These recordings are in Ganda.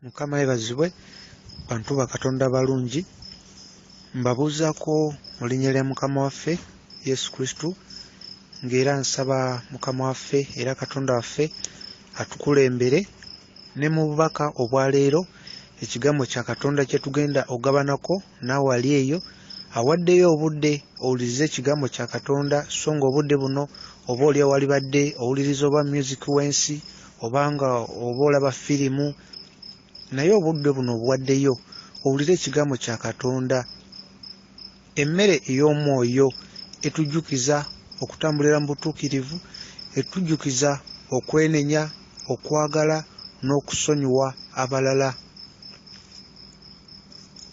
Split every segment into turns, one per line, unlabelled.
Mukama yebazibwe bantu ba Katonda balungi mbabuuzaako mu linnya lya Mukama waffe Yesu Kristo ng'era nsaba Mukama waffe era Katonda waffe atukulembere ne mu bubaka obwaleero ekigambo kya Katonda kye tugenda ogabanako naawe ali eyo awaddeyo obudde owulirize ekigambo kya Katonda so ng'obudde buno oba oli awalibadde owuliriza oba music w'ensi oba nga oba olaba firimu naye obudde buno obuwaddeyo owulire ekigambo kya Katonda. Emmere ey'omwoyo etujjukiza okutambulira mu butuukirivu, etujjukiza okwenenya, okwagala n'okusonyiwa abalala.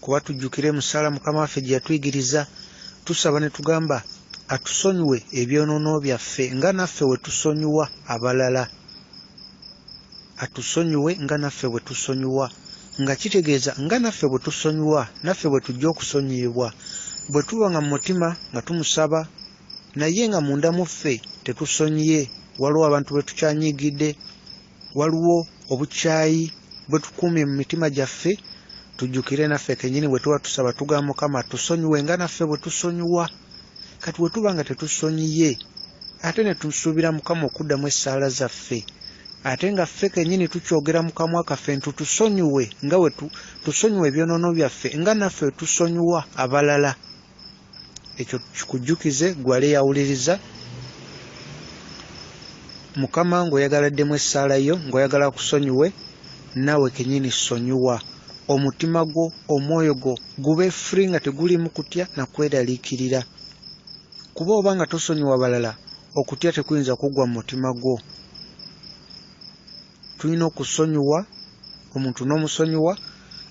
Kuba tujjukire mu ssaala Mukama waffe gye yatuyigiriza, tusaba ne tugamba atusonyiwe ebyonoono byaffe nga naffe bwe tusonyiwa abalala. Atusonyiwe nga naffe bwe tusonyiwa, nga kitegeeza nga naffe bwe tusonyiwa naffe bwe tujja okusonyiyibwa. Bwe tuba nga mu mutima nga tumusaba naye nga munda mu ffe tetusonyiye, waliwo abantu be tukyanyiigidde, waliwo obukyayi bwe tukuumye mu mitima gyaffe, tujjukire naffe kennyini bwe tuba tusaba tugamba Mukama tusonyiwe nga naffe bwe tusonyiwa. Kati bwe tuba nga tetusonyiye ate ne tusuubira Mukama okuddamu essaala zaffe, ate nga ffe kennyini tukyogera mu kamwa kaffe nti tusonyiwe nga bwe tusonyiwa ebyonoono byaffe nga naffe tusonyiwa abalala. Ekyo kikujjukize ggwe ali eyawuliriza Mukama ng'oyagala addemu essaala yo, ng'oyagala akusonyiwe, naawe kennyini sonyiwa. Omutima gwo, omwoyo gwo gube free nga teguliimu kutya na kweraliikirira. Kuba oba nga tosonyiwa balala, okutya tekuyinza kuggwa mu mutima gwo. Tulina okusonyiwa omuntu n'omusonyiwa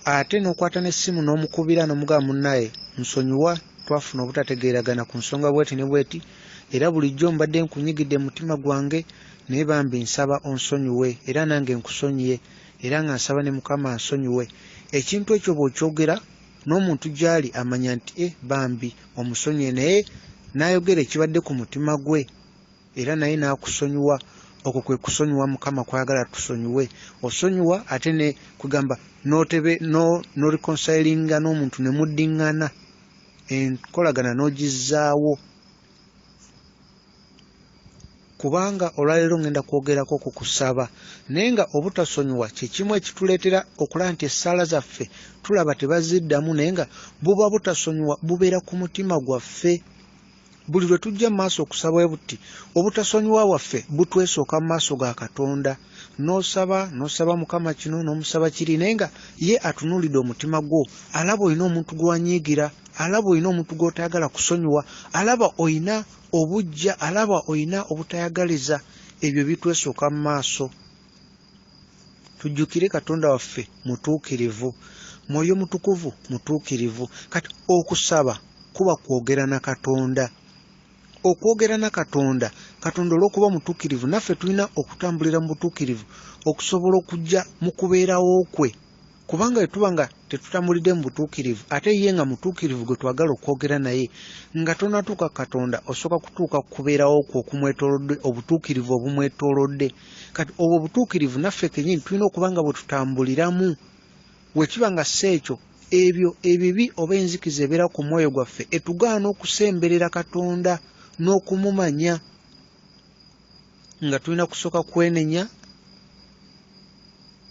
ate n'okwata n'essimu n'omukubira n'omugamba munnaaye nsonyiwa twafuna obutategeeragana ku nsonga bw'eti ne bw'eti era bulijjo mbadde nkunyigidde mu mutima gwange naye bambi nsaba onsonyiwe era nange nkusonyiye era nga nsaba ne Mukama ansonyiwe. Ekintu ekyo bw'okyogera n'omuntu gy'ali amanya nti eh bambi omusonyiye naye n'ayogera ekibadde ku mutima gwe era naye n'akusonyiwa. Okwo kwe kusonyiwa Mukama kw'ayagala tusonyiwe. Osonyiwa ate ne kugamba n'otebe no n'oreconcilinga n'omuntu ne muddiŋŋana enkolagana n'ogizzaawo. Kubanga olwaleero ŋŋenda kwogerako ku kusaba naye nga obutasonyiwa kye kimu ekituleetera okulaba nti essaala zaffe tulaba tebaziddamu naye nga buba butasonyiwa bubeera ku mutima gwaffe. Buli lwe tujja mu maaso okusaba bwe buti, obutasonyiwa bwaffe butwesooka mu maaso ga Katonda. N'osaba, n'osaba Mukama kino, n'omusaba kiri, naye nga ye atunuulidde omutima gwo, alaba olina omuntu gw'owanyiigira, alaba olina omuntu gw'otayagala kusonyiwa, alaba olina obuggya, alaba olina obutayagaliza. Ebyo bitwesooka mu maaso. Tujjukire Katonda waffe mutuukirivu, Mwoyo Mutukuvu mutuukirivu. Kati okusaba kuba kwogera na Katonda. Okwogera na Katonda, Katonda olw'okuba mutuukirivu naffe tulina okutambulira mu butuukirivu okusobola okujja mu kubeerawo kwe. Kubanga bwe tuba nga tetutambulidde mu butuukirivu, ate ye nga mutuukirivu gwe twagala okwogera naye, nga tonatuuka ku Katonda osooka kutuuka ku kubeerawo kwe okumwetoolodde, obutuukirivu obumwetoolodde. Kati obwo obutuukirivu naffe kennyini tulina okuba nga bwe tutambuliramu. Bwe kiba nga si ekyo, ebyo ebibi oba enzikiza ebeera ku mwoyo gwaffe etugaana okusemberera Katonda n'okumumanya. Nga tulina kusooka kwenenya,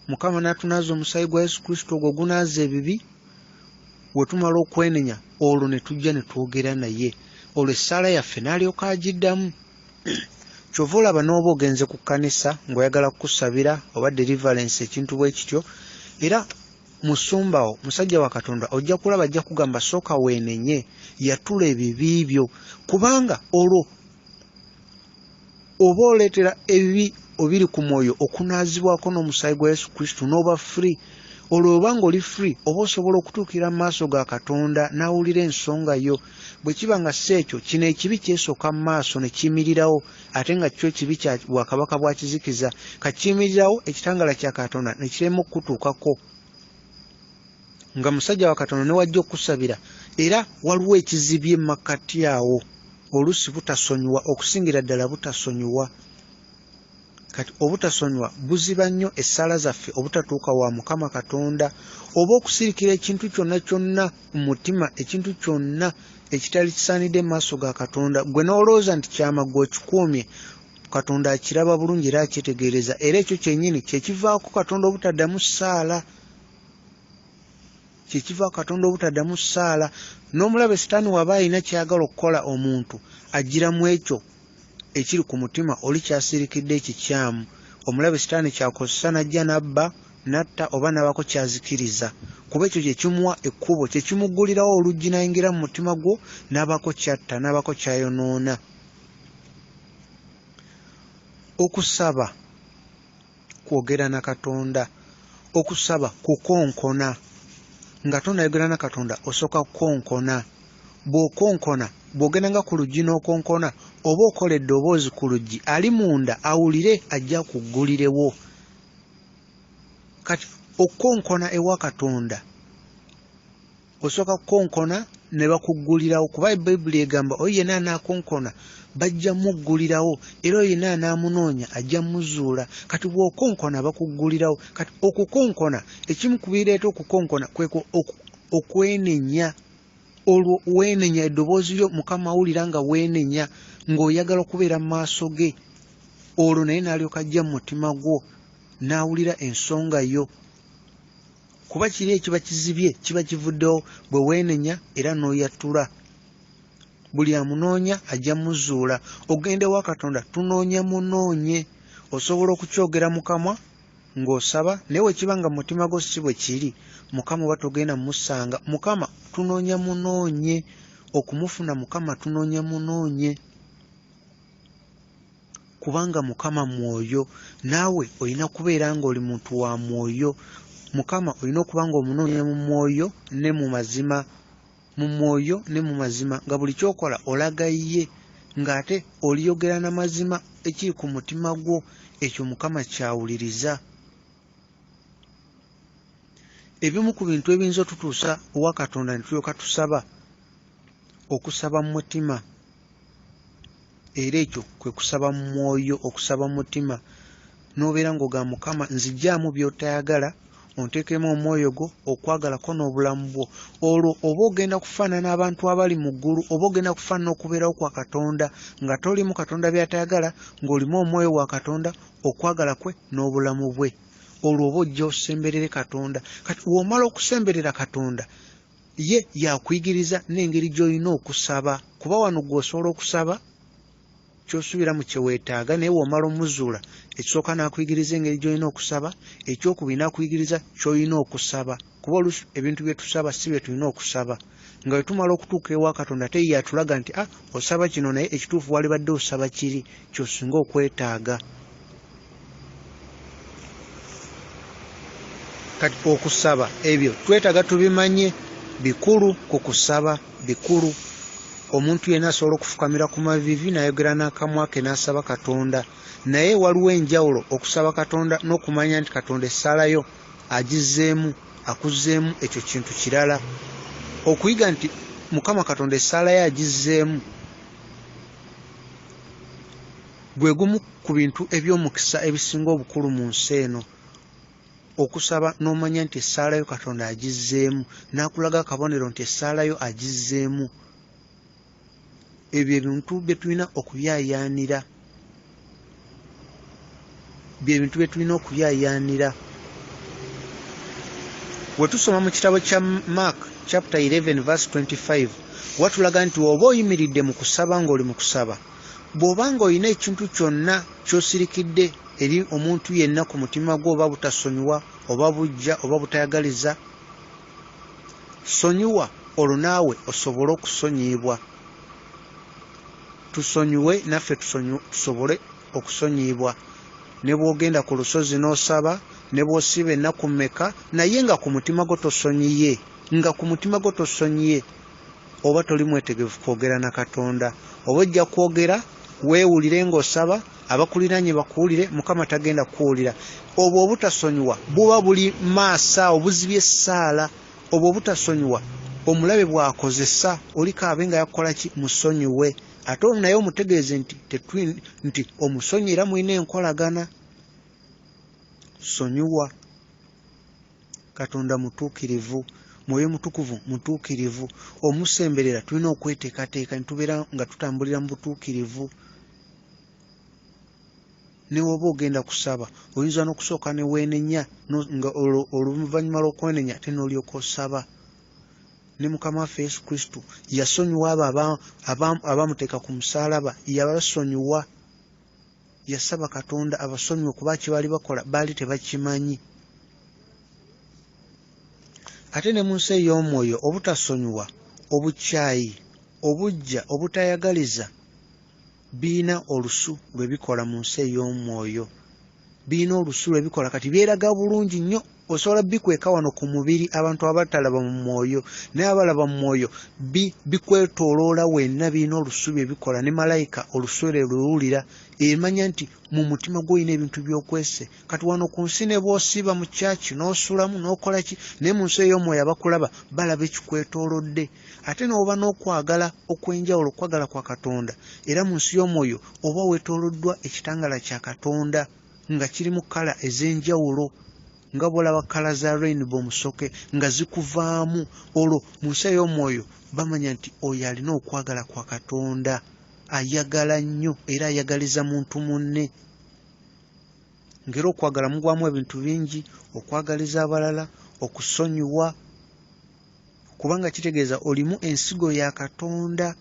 Mukama n'atunaaza omusaayi gwa Yesu Kristo ogwo ogunaaza ebibi. We tumala okwenenya olwo ne tujja ne twogera naye, olwo essaala yaffe n'alyoka agiddamu. Ky'ova olaba n'oba ogenze ku kkanisa ng'oyagala kukusabira oba deliverance ekintu bwe kityo, era musumba wo musajja wa Katonda ojja kulaba ajja kugamba sooka weenenye, yatula ebibi byo, kubanga olwo oba oleetera ebibi obiri ku mwoyo okunaazibwako n'omusaayi gwa Yesu Kristo n'oba free. Olwo oba ng'oli free oba osobola okutuukira mu maaso ga Katonda n'awulira ensonga yo. Bwe kiba nga si ekyo, kino ekibi kyesooka mu maaso ne kiyimirirawo, ate nga kyo ekibi kya bwakabaka bwa kizikiza. Ka kiyimirirawo ekitangaala kya Katonda ne kirema okukutuukako. Nga musajja wa Katonda ne wajja okukusabira, era waliwo ekizibye mu makkati awo, oluusi butasonyiwa, okusingira ddala butasonyiwa. Kati obutasonyiwa buziba nnyo essaala zaffe obutatuuka wa Mukama Katonda, oba okusirikira ekintu kyonna kyonna mu mutima, ekintu kyonna ekitali kisaanidde mu maaso ga Katonda, ggwe n'olowooza nti kyama ggwe okikuumye, Katonda akiraba bulungi era akyetegereza, era ekyo kyennyini kye kivaako Katonda obutaddamu ssaala. Kye kivaako Katonda obutaddamu ssaala. N'omulabe Sitaani w'aba alina ky'ayagala okukola omuntu, ajjira mu ekyo ekiri ku mutima oli ky'asirikidde ekikyamu. Omulabe Sitaani ky'akozesa n'ajja n'abba, n'atta oba n'abaako ky'azikiriza. Kuba ekyo kye kimuwa ekkubo, kye kimuggulirawo oluggi n'ayingira mu mutima gwo n'abaako ky'atta, n'abaako ky'ayonoona. Okusaba kwogera na Katonda. Okusaba kukonkona. Nga tonnayogera na Katonda osooka kukonkona. Bw'okonkona, bw'ogenda nga ku luggi n'okonkona, oba okola eddoboozi ku luggi, ali munda awulire ajje akuggulirewo. Kati okukonkona ewa Katonda osooka kukonkona ne bakuggulirawo, kuba Bayibuli egamba oyo yenna anaakonkona bajja muggulirawo, era oyo yenna anaamunoonya ajja muzuula. Kati bw'okonkona bakuggulirawo. Kati okukonkona, ekimu ku bireeta okukonkona kwe okwenenya. Olwo weenenya eddoboozi lyo Mukama awulira nga weenenya, ng'oyagala okubeera mu maaso ge, olwo naye n'alyoka ajja mu mutima gwo n'awulira ensonga yo. Kuba kiri ekiba kizibye kiba kivuddewo bwe weenenya era n'oyatula. Buli amunoonya ajja muzuula. Ogenda ewa Katonda tunoonya munoonye. Osobola okukyogera mu kamwa ng'osaba, naye bwe kiba nga mu mutima gwo si bwe kiri, Mukama oba togenda musanga. Mukama tunoonya munoonye. Okumufuna Mukama tunoonya munoonye. Kubanga Mukama mwoyo, naawe olina kubeera ng'oli muntu wa mwoyo. Mukama olina okuba ng'omunoonya mu mwoyo ne mu mazima, mu mwoyo ne mu mazima, nga buli ky'okola olaga ye, ng'ate oliyogera na mazima ekiri ku mutima gwo, ekyo Mukama ky'awuliriza. Ebimu ku bintu ebiyinza otutuusa ewa Katonda ne tulyoka tusaba, okusaba mu mutima, era ekyo kwe kusaba mu mwoyo, okusaba mu mutima, n'obeera ng'ogamba Mukama nziggyaamu by'otayagala, onteekemu omwoyo gwo, okwagala kwo n'obulamu bwo. Olwo oba ogenda kufaanana abantu abali mu ggulu, oba ogenda kufaanana okubeerawo kwa Katonda, nga toliimu Katonda by'atayagala, ng'olimu omwoyo wa Katonda, okwagala kwe n'obulamu bwe. Olwo oba ojja osemberere Katonda. Kati bw'omala okusemberera Katonda, ye y'akuyigiriza n'engeri gy'olina okusaba. Kuba wano ggwe osobola okusaba ky'osuubira mu kye weetaaga, naye bw'omala omuzuula, ekisooka n'akuyigiriza engeri gy'olina okusaba, ekyokubiri n'akuyigiriza ky'olina okusaba. Kuba oluusi ebintu bye tusaba si bye tulina okusaba. Nga bwe tumala okutuuka ewa Katonda ate ye y'atulaga nti ah, osaba kino naye ekituufu walibadde osaba kiri ky'osinga okwetaaga. Kati okusaba ebyo twetaaga tubimanye, bikulu ku kusaba, bikulu. Omuntu yenna asobola okufukamira ku maviivi n'ayogera n'akamwa ke n'asaba Katonda, naye waliwo enjawulo okusaba Katonda n'okumanya nti Katonda essaala yo agizzeemu, akuzzeemu, ekyo kintu kirala. Okuyiga nti Mukama Katonda essaala yo agizzeemu gwe gumu ku bintu eby'omukisa ebisinga obukulu mu nsi eno. Okusaba n'omanya nti essaala yo Katonda agizzeemu, n'akulaga akabonero nti essaala yo agizzeemu. Ebyo ebintu bye tulina okuyaayaanira, bye bintu bye tulina okuyaayaanira. Bwe tusoma mu kitabo kya Mark chapter 11 verse 25, watulaga nti oba oyimiridde mu kusaba ng'oli mu kusaba, bw'oba ng'olina ekintu kyonna ky'osirikidde eri omuntu yenna ku mutima gwo, oba butasonyiwa, oba buggya, oba butayagaliza, sonyiwa olwo naawe osobole okusonyiyibwa. Tusonyiwe naffe tusobole okusonyiyibwa. Ne bw'ogenda ku lusozi n'osaba, ne bw'osiiba ennaku mmeka, naye nga ku mutima gwo tosonyiye, nga ku mutima gwo tosonyiye, oba toli mwetegefu kwogera na Katonda. Oba ojja kwogera weewulire ng'osaba, abakuliraanye bakuwulire, Mukama tagenda kukuwulira. Obwo obutasonyiwa buba buli maaso awo, buzibye essaala. Obwo obutasonyiwa omulabe bw'akozesa oli k'abe nga yakukola ki, musonyiwe. Ate naye omutegeeze nti omusonyiye era mulina enkolagana. Sonyiwa. Katonda mutuukirivu. Mwoyo Mutukuvu mutuukirivu. Omusemberera tulina okweteekateeka ne tubeera nga tutambulira mu butuukirivu. Ne bw'oba ogenda kusaba, oyinza n'okusooka ne weenenya, nga olwo oluvannyuma lw'okwenenya ate n'olyoka osaba. Ne Mukama waffe Yesu Kristo yasonyiwa abo abamuteeka ku musaalaba, yabasonyiwa. Yasaba Katonda abasonyiwe kuba kye baali bakola baali tebakimanyi. Ate ne mu nsi ey'omwoyo obutasonyiwa, obukyayi, obuggya, obutayagaliza birina olusu lwe bikola mu nsi ey'omwoyo. Birina olusu lwe bikola kati byeraga bulungi nnyo. Osobola bikweka wano ku mubiri abantu abatalaba mu mwoyo, naye abalaba mu mwoyo bikwetooloola wenna, birina olusu bye bikola. Ne malayika olusu lwe luwulira, emanya nti mu mutima gwo olina ebintu by'okwese. Kati wano ku nsi ne bw'osiiba mu kyaki n'osulamu n'okola ki, naye mu nsi ey'omwoyo abakulaba balaba ekikwetoolodde. Ate n'oba n'okwagala okw'enjawulo, okwagala kwa Katonda, era mu nsi y'omwoyo oba weetooloddwa ekitangaala kya Katonda nga kirimu kkala ez'enjawulo, nga bw'olaba kkala za rainbow musoke nga zikuvaamu. Olwo mu nsi ey'omwoyo bamanya nti oyo alina okwagala kwa Katonda, ayagala nnyo era ayagaliza muntu munne. Ng'era okwagala mugwamu ebintu bingi, okwagaliza abalala, okusonyiwa, kubanga kitegeeza olimu ensigo ya Katonda,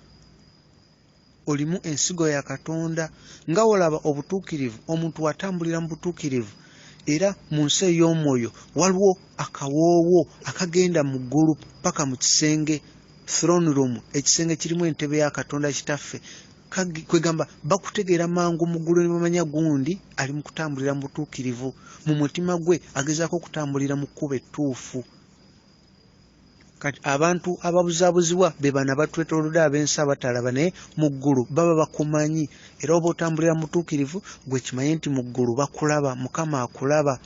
olimu ensigo ya Katonda. Nga olaba obutuukirivu, omuntu atambulira mu butuukirivu, era mu nsi ey'omwoyo waliwo akawoowo akagenda mu ggulu paka mu kisenge, throne room, ekisenge kirimu entebe ya Katonda Kitaffe. Kwegamba bakutegeera mangu mu ggulu ne bamanya gundi ali mu kutambulira mu butuukirivu, mu mutima gwe agezaako okutambulira mu kkubo ettuufu. Kati abantu ababuzaabuzibwa be bano abatwetoolodde ab'ensi abatalaba, naye mu ggulu baba bakumanyi. Era oba otambulira mu butuukirivu, gwe kimanye nti mu ggulu bakulaba, Mukama akulaba.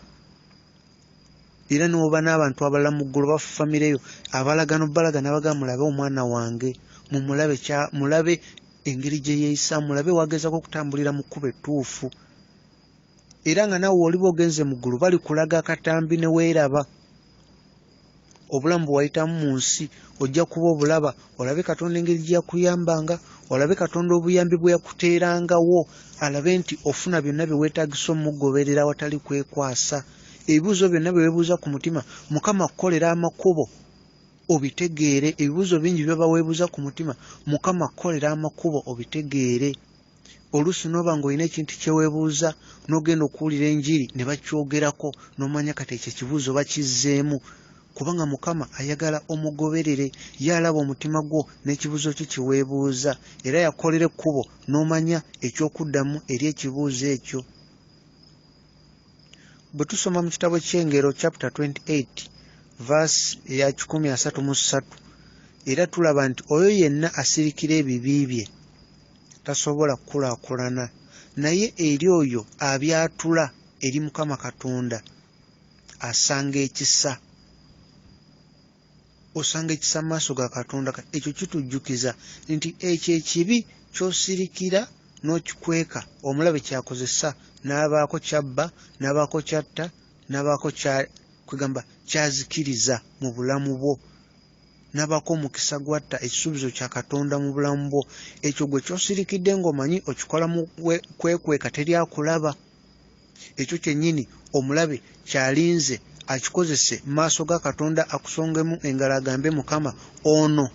Era n'oba n'abantu abalala mu ggulu ba famire yo abalaga n'obalaga n'abagamba, mulabe omwana wange, mumulabe, mulabe engeri gye yeeyisa, mulabe w'agezaako okutambulira mu kkubo ettuufu. Era nga naawe oliba ogenze mu ggulu balikulaga akatambi ne weeraba obulamu bwe wayitamu mu nsi, ojja kuba obulaba, olabe Katonda engeri gye yakuyambanga, olabe Katonda obuyambi bwe yakuteerangawo, alabe nti ofuna byonna bye weetaagisa omugoberera awatali kwekwasa. Ebibuuzo byonna bye weebuuza ku mutima, Mukama akukolera amakubo obitegeere. Ebibuuzo bingi by'oba weebuuza ku mutima, Mukama akukolera amakubo obitegeere. Oluusi n'oba ng'olina ekintu kye weebuuza, n'ogenda okuwulira enjiri ne bakyogerako, n'omanya kati ekyo ekibuuzo bakizzeemu. Kubanga Mukama ayagala omugoberere, ye alaba omutima gwo n'ekibuuzo kyo kye weebuuza, era yakukolera ekkubo n'omanya eky'okuddamu eri ekibuuzo ekyo. Bwe tusoma mu kitabo ky'Engero chapter 28 verse eya 133, era tulaba nti oyo yenna asirikira ebibi bye tasobola kukulaakulana, naye eri oyo abyatula eri Mukama Katonda asanga ekisa. Osanga ekisa mu maaso ga Katonda. Ekyo kitujjukiza nti ekyo ekibi ky'osirikira n'okikweka, omulabe ky'akozesa n'abaako ky'abba, n'abaako ky'atta, n'abaako kwegamba ky'azikiriza mu bulamu bwo, n'abaako omukisa gw'atta ekisuubizo kya Katonda mu bulamu bwo. Ekyo gwe ky'osirikidde ng'omanyi okikola mu kwekweka, teri akulaba. Ekyo kyennyini omulabe ky'alinze akikozese mu maaso ga Katonda akusongemu engalo agambe Mukama ono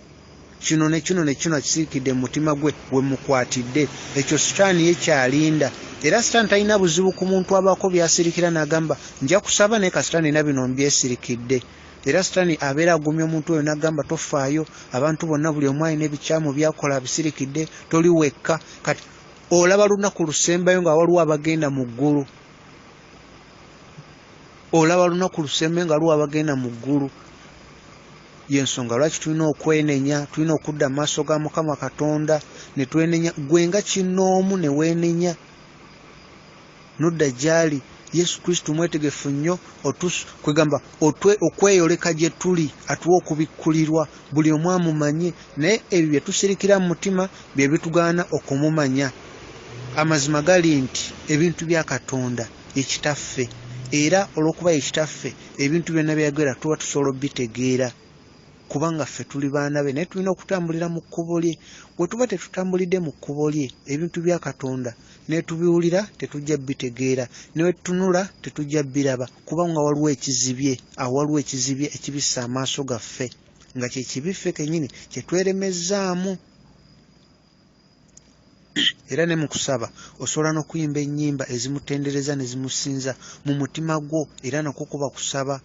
kino ne kino ne kino akisirikidde mu mutima gwe we mukwatidde. Ekyo Sitaani ye ky'alinda. Era Sitaani talina buzibu ku muntu abaako by'asirikira n'agamba nja kusaba naye kasita nina bino mbyesirikidde. Era Sitaani abeera agumya omuntu oyo n'agamba tofaayo, abantu bonna buli omu alina ebikyamu by'akola abisirikidde, toli wekka. Kati olaba lunaku lusembayo nga waliwo abagenda mu ggulu. Olaba lunaku lusembayo nga waliwo abagenda mu ggulu. Y'ensonga lwaki tulina okwenenya, tulina okudda mu maaso ga Mukama Katonda ne twenenya, ggwe nga kinnoomu ne weenenya n'odda gy'ali. Yesu Kristo mwetegefu nnyo kwegamba okweyoleka gye tuli, atuwe okubikkulirwa buli omu amumanye, naye ebyo bye tusirikira mu mutima bye bitugaana okumumanya. Amazima gali nti ebintu bya Katonda ye Kitaffe, Era olw'okuba ye Kitaffe, ebintu byonna by'ayogera tuba tusobola obitegeera, kubanga ffe tuli baana be, naye tulina okutambulira mu kkubo lye. Bwe tuba tetutambulidde mu kkubo lye, ebintu bya Katonda ne tubiwulira tetujja bitegeera, ne bwe tutunula tetujja biraba, kubanga waliwo ekizibye awo, waliwo ekizibye ekibisse amaaso gaffe, nga kye kibi ffe kennyini kye tweremezzaamu. Era ne mu kusaba osobola n'okuyimba ennyimba ezimutendereza ne zimusinza mu mutima gwo, era nakwo kuba kusaba.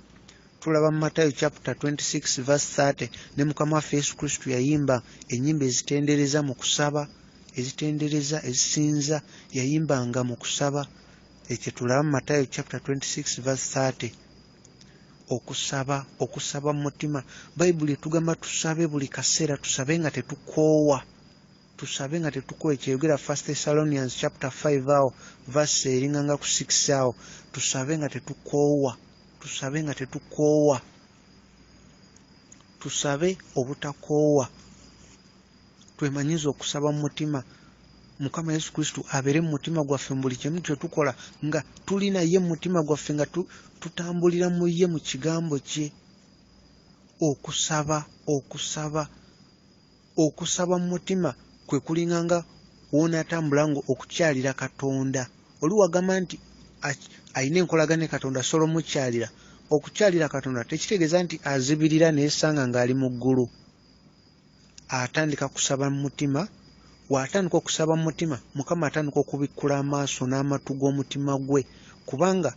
Tulaba mu Matayo chapter 26 verse 30, ne Mukama waffe Yesu Kristo yayimba ennyimba ezitendereza mu kusaba, ezitendereza, ezisinza, yayimbanga mu kusaba. Ekyo tulaba mu Matayo chapter 26 verse 30. Okusaba, okusaba mu mutima. Bayibuli etugamba tusabe buli kaseera, tusabe nga tetukoowa, tusabe nga tetukoowa. Kyeyogera 1 Thessalonians chapter 5 awo verse eringa nga ku 6 awo, tusabe nga tetukoowa, tusabe nga tetukoowa, tusabe obutakoowa. Twemanyize okusaba mu mutima. Mukama Yesu Kristo abeere mu mutima gwaffe mu buli kimu kye tukola, nga tuli naye mu mutima gwaffe, nga tutambulira mu ye, mu kigambo kye. Okusaba, okusaba, okusaba mu mutima kwe kulinga nga w'onaatambula nga okukyalira Katonda. Oli wagamba nti alina enkolagana ne Katonda, asobola omukyalira. Okukyalira Katonda tekitegeeza nti azibirira neesanga ng'ali mu ggulu. Atandika kusaba mu mutima. Bw'atandika okusaba mu mutima, Mukama atandika okubikkula amaaso n'amatu g'omutima gwe, kubanga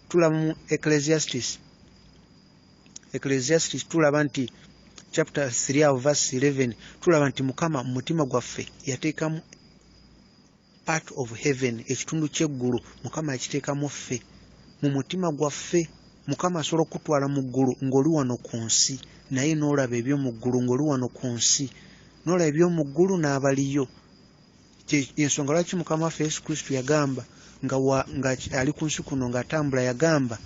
tulaba mu Ecclesiastes tulaba nti chapter 3 awo verse 11, tulaba nti Mukama mu mutima gwaffe yateekamu part of heaven, ekitundu ky'eggulu Mukama yakiteekamu ffe mu mutima gwaffe. Mukama asobola okukutwala mu ggulu ng'oli wano ku nsi, naye n'olaba eby'omu ggulu ng'oli wano ku nsi, n'olaba eby'omu ggulu n'abaliyo. Ensonga lwaki Mukama waffe Yesu Kristo yagamba nga ali ku nsi kuno ng'atambula, yagamba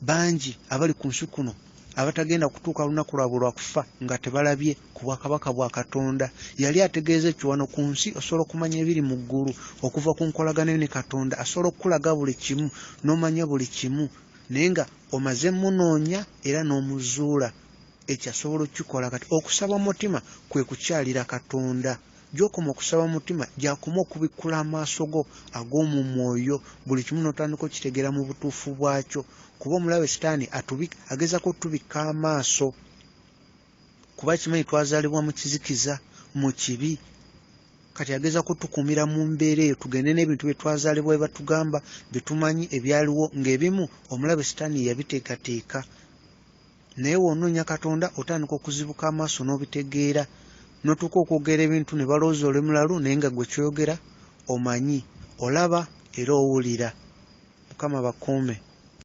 bangi abali ku nsi kuno abatagenda kutuuka lunaku lwabwe lwa kufa nga tebalabye ku bwakabaka bwa Katonda. Yali ategeeza ekyo, wano ku nsi osobola okumanya ebiri mu ggulu okuva ku nkolagana yo ne Katonda. Asobola okukulaga buli kimu n'omanya buli kimu, naye nga omaze munoonya era n'omuzuula. Ekyo asobola okukikola. Kati okusaba mu mutima kwe kukyalira Katonda. Gy'okoma okusaba mu mutima, gy'akoma okubikkula amaaso go ag'omu mwoyo, buli kimu n'otandika okitegeera mu butuufu bwakyo. Kuba omulabe Sitaani agezaako otubikka amaaso, kuba kimanyi twazaalibwa mu kizikiza, mu kibi. Kati agezaako otukuumira mu mbeera eyo, tugende n'ebintu bye twazaalibwa bye batugamba, bye tumanyi ebyaliwo, ng'ebimu omulabe Sitaani ye yabiteekateeka. Naye bw'onoonya Katonda otandika okuzibuka amaaso n'obitegeera, n'otuuka okwogera ebintu ne balowooza oli mulalu, naye nga ggwe ky'oyogera omanyi, olaba era owulira. Mukama bakuume.